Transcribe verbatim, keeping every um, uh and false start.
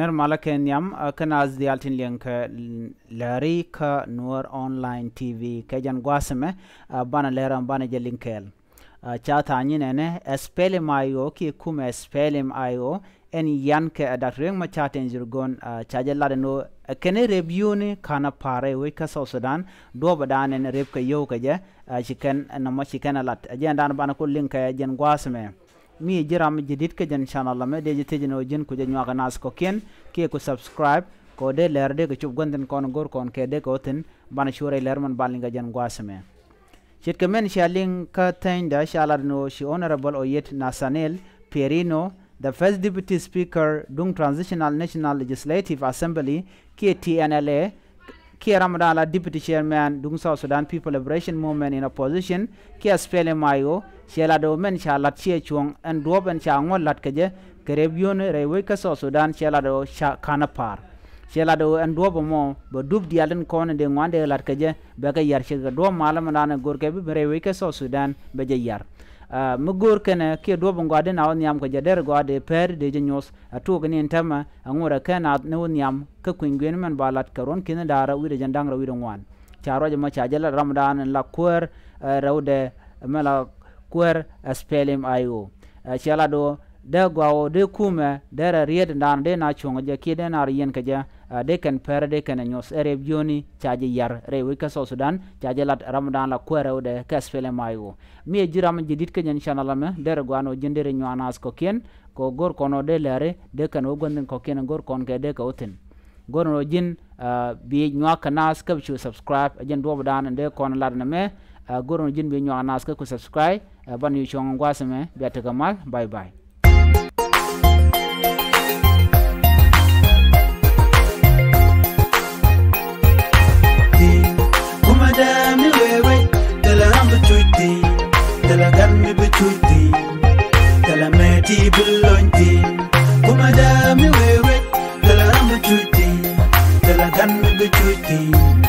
Nɛr malä kɛ nhiam, ɛ, kä naath diaal tin liŋ kɛ lääri kä Nuer Online T V kɛ jɛn gua̱a̱th ɛmɛ, ɛ, banɛ lɛr ɛn banɛ jɛ liŋ kɛɛl. Ɛ, ca tha̱a̱ŋ nyin ɛnɛ, ɛ, SPLM IO kiɛ kumɛ SPLM IO, ɛn yian kɛ, ɛ, Dak Riek Machar Teny Dhurgon, ɛ, ca jɛ lat ɛn ɣöö, ɛ, kɛn rep yio̱o̱ni ka̱n a pa̱a̱r rɛy wec kä South Sudan, duɔ̱ɔ̱p ɛ da̱a̱n ɛn rep kɛ yio̱w kɛ jɛ, ɛ, ci kɛn, ɛ, nɔmɔ ci kɛn ɛ lat. Ɛ jɛn da̱a̱n banɛ ku liŋ kɛ jɛn gua̱a̱th ɛmɛ. Mi ji̱ ram ji̱ di̱t kä jɛn channel ɛmɛ, dee ji̱ thiec ni ɣöö ji̱n ku jɛ nyuak ɛ naath kɔ̱kiɛn, kiɛ ku subscribe, kɛ ɣöö dee lɛr dee kɛ cop gua̱n thi̱n kɔn go̱r kɔn kɛ dee kɛ wä thi̱n, banɛ cu rɛy lɛr mɛn ban liŋ kɛ jɛn gua̱a̱th ɛmɛ. Ce̱tkɛ mɛn cia liŋ kä thɛnyda, cia lat ni ɣöö ci Honorable Oyet Nathaniel Pierino, the first deputy speaker duŋ Transitional National Legislative Assembly, kiɛ T N L A, kiɛ ram dan la deputy chairman duŋ South Sudan People Liberation Movement in opposition, kiɛ SPLM IO, ciɛ lat ɣöö mɛn ca lat ciɛ cuɔ̱ŋ ɛn duɔ̱ɔ̱p ɛn ca ŋuɔ̱t la̱t kɛ jɛ kɛ rep yio̱o̱ni rɛy wec kä South Sudan, ciɛ lat ɣöö ca ka̱n a pa̱a̱r. Ciɛ lat ɣöö ɛn duɔ̱ɔ̱p ɛmɔ bɛ dup diaal tin kɔn in dee ŋuan dee la̱t kɛ jɛ bɛ kɛ yar, ce̱tkɛ duɔ̱ɔ̱p malä mɛn dan ɛ go̱r kɛ bi ben rɛy wec kä South Sudan bɛ jɛ yar. Ɛ, mi go̱o̱r kɛnɛ kiɛ duɔ̱ɔ̱p in gɔaa dee na wä nhiam kɛ jɛ, derɛ gɔaa dee pɛr dee jɛ nyuɔ̱th. Ɛ, tuɔɔk ni in täämɛ, ɛ, ŋot ɛ kɛn naath ni wä nhiam kä kui̱ny guiɛn mɛn ba lat kɛ ruɔ̱n ki̱n da̱rä wi̱cdɛ jɛn da̱ŋ rɛw wi̱cdɛ ŋuan. Ca ruac ɛmɔ ca jɛ lat ram dan in la kuäär, ɛ, rɛwdɛ, ɛ, mɛ la kuäär, ɛ, SPLM IO. Ɛ, ciɛ lat ɣöö dee gɔaa ɣöö dee kumɛ derɛ riet in dan dee na cuɔ̱ŋ jɛ kiɛ dee na riɛn kɛ jɛ, ɛ, dee kɛn pɛr dee kɛn ɛ nyuɔ̱th ɛ rep yio̱o̱ni ca jɛ yar rɛy wec kä South Sudan, ca jɛ lat ram dan la kuäär rɛwdɛ kä SPLM IO. Mi ɛ ji̱ ram ji̱ di̱t kä jɛn channel ɛmɛ, derɛ gɔaa ni ɣöö ji̱n derɛ nyuak naath kɔ̱kiɛn, kɛ ɣöö go̱r kɔn ɣöö dee lɛri dee kɛn wä gua̱n thi̱n kɔ̱kiɛn go̱r kɔn kɛ dee kɛ wä thi̱n. Go̱r ni ɣöö ji̱n, ɛ, bi nyuak kɛ naath kä bi cu subscribe, ɛ jɛn duɔ̱ɔ̱p dan dee kɔn lat nɛmɛ, ɛ, go̱r ni ɣöö ji̱n bi nyuak naath kä ku subscribe, ɛ, banɛ cu cuɔ̱ŋ gua̱a̱th ɛmɛ, bia tekɛ mal, bye bye. Kumɛ dee mi wee wec, thilɛ ram bi cuc thi̱n, thilɛ gan mi bi cuc thi̱n, thilɛ mɛ ti bi lony thi̱n. Kumɛ dee mi wee wec, thilɛ ram bi cuc thi̱n, thilɛ gan mi bi cuc thi̱n.